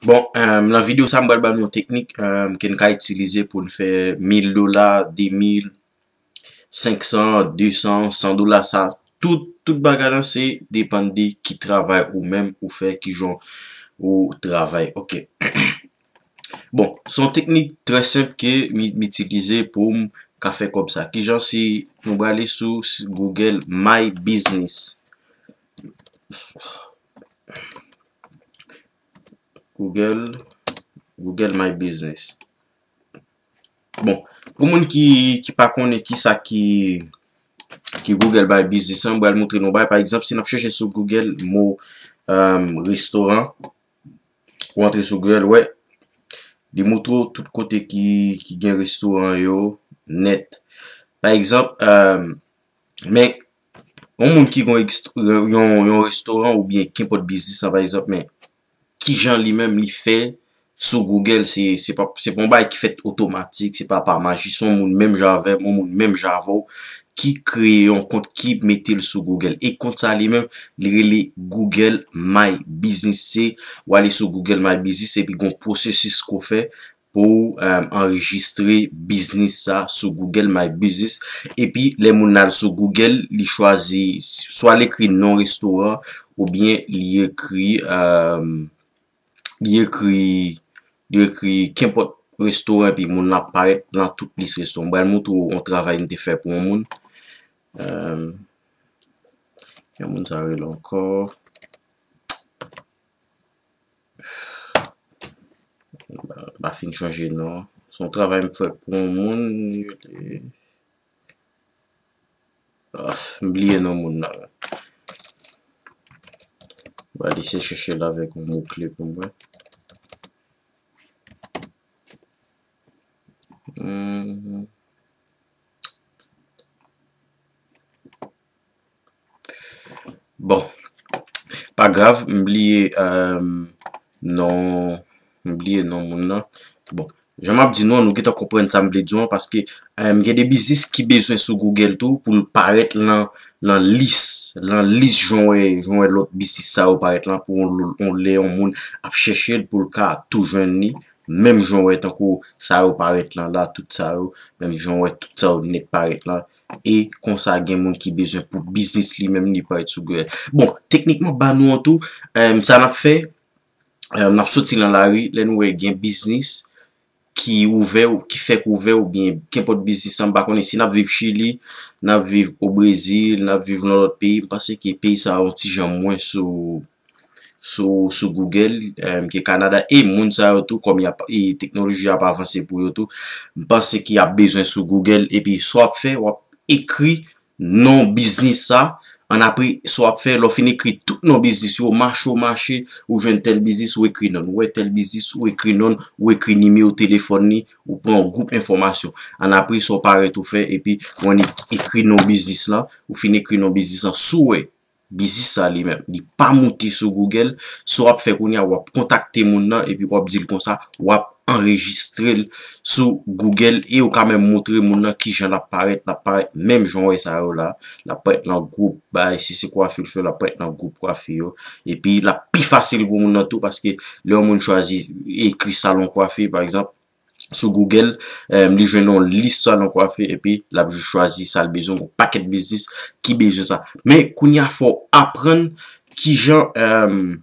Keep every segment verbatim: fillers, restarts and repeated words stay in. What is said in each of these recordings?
Bon, um, nan videyo sa, m pral ba nou yon teknik, um, ke n ka itilize pou n fè mil dola, de mil, senk san, de san, san dola, sa, tout, tout bagay la, se depann de ki travay ou menm ou fè, ki jan ou travay. Ok. Bon, se yon teknik trè senp ke m, m itilize pou m ka fè kòb sa. Ki jan? Si nou prale sou, sou Google My Business. Google, Google My Business. Bon, pou moun ki, ki pa konnen ki sa ki, ki Google My Business, an, m pral montre nou bagay. Pa egzanp, si n ap chèche sou Google mo, um, restoran, ou antre sou Google, wè, li montre w tout kote ki, ki gen restoran yo nèt. Pa egzanp, um, men, yon moun ki gen yon, yon, yon restoran oubyen kenpòt biznis la, pa egzanp, men ki jan li menm li fè sou Google, se, se pa, se pa yon bagay ki fèt otomatik, se pa pa maji, se yon moun menm jan avè m, yon moun menm jan avè w, ki kreye yon kont, ki mete l sou Google. E kont sa li menm, li rele Google My Business. Se, ou ale sou Google My Business, epi gon pwosesis ke w fè pou, um, anrejistre biznis sa sou Google My Business. Epi, lè moun al sou Google, li chwazi, swa l ekri non restoran, oubyen li ekri, um, li ekri, li ekri kenpòt restoran, epi moun nan ap parèt nan tout lis restoran. M pral montre w yon travay m te fè pou yon moun. Um, yon moun sa rele ankò. M pa, m pa fin chanje non. Se yon travay m fè pou yon moun, li, ah, m bliye non moun nan. M va eseye chèche l avèk yon mo kle pou mwen. Hmm. Bon, pa grav, m bliye, um, non, m bliye non moun nan. Bon, jan m ap di nou an, nou gentan konprann sa m vle di w an, paske, um, gen de biznis ki bezwen sou Google tou pou l parèt nan, nan lis, nan lis jan w wè, jan w wè lòt biznis sa yo parèt lan, pou yon, yon lè yon moun ap chèche l pou l ka tou jwenn li. Menm jan w wè tankou sa yo parèt lan la, tout sa yo, menm jan w wè tout sa yo nèt parèt lan. E konsa gen moun ki bezwen pou biznis li menm li parèt sou Google. Bon, teknik m ap ba nou an tou, em, sa n ap fè, em, n ap soti nan lari, lè nou wè gen biznis ki ouvè, ki fèk ouvè, oubyen kenpòt biznis lan, m pa konnen si n ap viv Chili, n ap viv o Brezil, n ap viv nan lòt peyi, m panse ke peyi sa yo yon ti jan mwens sou sou, sou Google, em, ke Kanada, e moun sa yo tou, kòm y ap, e teknoloji ap avanse pou yo tou, m panse ke y ap bezwen sou Google, epi sa w ap fè, w ap ekri non biznis sa, annapre, sa w ap fè, lè w fin ekri tout non biznis yo, mache w mache, ou jwenn tèl biznis, ou ekri non l, ou wè tèl biznis, ou ekri non l, ou ekri nimewo telefòn li, ou pran yon gwoup enfòmasyon. Annapre, sa w parèt ou fè, epi ou annik ekri non biznis lan, ou fin ekri non biznis lan, si w wè biznis sa li menm, li pa moute sou Google, sa w ap fè kounye a, w ap kontakte moun nan, epi w ap di l konsa, w ap anrejistre l sou Google, e ou ka menm montre moun nan kijan l ap parèt, l ap parèt menm jan w wè sa yo la, l ap parèt nan gwoup, bay, si se kwafi l fè, l ap parèt nan gwoup kwafi yo, epi l ap pi fasil pou moun nan tou, paske lè yon moun chwazi ekri salon kwafi, pa egzanp, sou Google, em, li jwenn yon lis salon kwafi, epi l ap jis chwazi sa l bezwen, gon pakèt biznis ki bezwen sa. Men, kounye a, fò w aprann kijan, em,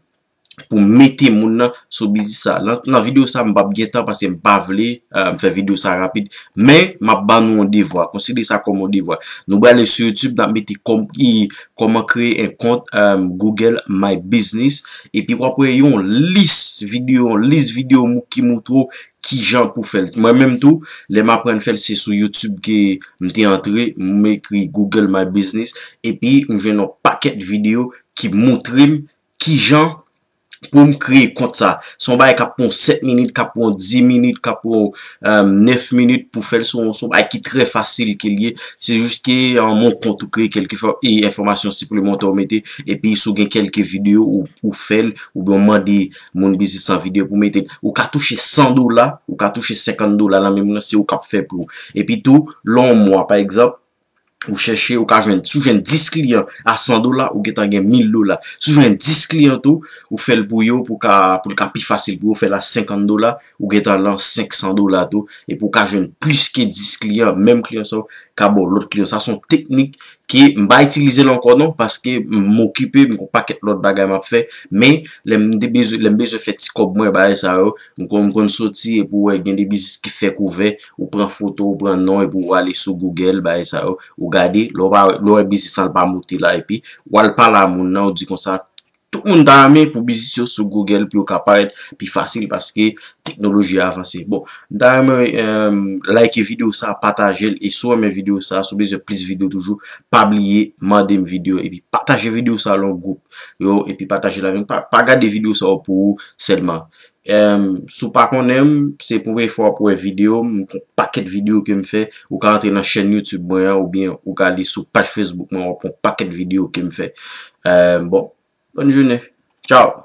pou mete moun nan sou biznis sa. Nan, nan videyo sa, m p ap gen tan paske m pa vle, em, fè videyo sa rapid, men m ap ba nou yon devwa. Konsidere sa kòm yon devwa. Nou prale sou YouTube, n ap mete kòm, i, kòman kreye yon kont, em, Google My Business, epi w ap wè yon lis videyo, yon lis videyo mou-, ki moutre w kijan pou fè l. Mwen menm tou, lè m aprann fè l, se sou YouTube ke m te antre, m ekri Google My Business, epi m jwenn yon pakèt videyo ki montre m kijan pou m kreye kont sa. Se yon bagay k ap pran w sèt minit, k ap pran w dis minit, k ap pran w, em, nèf minit pou fè l. Se yon, se yon bagay ki trè fasil ke l ye. Se jis ke, em, yon kont ou kreye kèlkefwa, e enfòmasyon siplemantè w mete, epi si w gen kèlke videyo ou, ou fè l, oubyen w mande moun biznis lan videyo pou mete l. Ou ka touche san dola, ou ka touche senkant dola nan men moun nan, se ou k ap fè pou ou. Epi tou, lan yon mwa, pa egzanp, Ou chèche, ou ka jwenn, si w jwenn dis kliyan a san dola, ou gentan gen mil dola. Si w jwenn dis kliyan tou, ou fè l pou yo, pou ka, pou l ka pi fasil pou yo, fè l a senkant dola, ou gentan lan senk san dola tou. Epi ou ka jwenn plis ke dis kliyan, menm kliyan sa yo ka ba w lòt kliyan. Sa se yon teknik ke m pa itilize l ankò non, paske m okipe, m gon pakèt lòt bagay m ap fè. Men, lè m te bezwen, lè m bezwen fè ti kòb mwen, bagay sa yo, m konn, m konn soti epi w wè gen de biznis ki fèk ouvè, ou pran foto, ou pran non, epi w ale sou Google, bagay sa yo, ou gade, lè w pa, lè w wè biznis lan pa moute la, epi w al pale a moun nan, ou di konsa, tout moun ta renmen pou biznis yo sou Google, pou yo ka parèt pi fasil, paske teknoloji a avanse. Bon, m ta renmen, euh, like videyo sa, pataje l, e si w renmen videyo sa, si w bezwen plis videyo toujou, pa bliye mande m videyo, epi pataje videyo sa lan gwoup yo, epi pataje l avè m. Pa, pa gade videyo sa yo pou ou sèlman. Em, si w pa konnen m, se premye fwa w ap wè videyo m, m gon pakèt videyo ke m fè, ou ka antre nan chèn YouTube mwen an, oubyen ou ka ale sou paj Facebook mwen, w ap wè yon pakèt videyo ke m fè. Em, bon, bòn jounen. Tchao!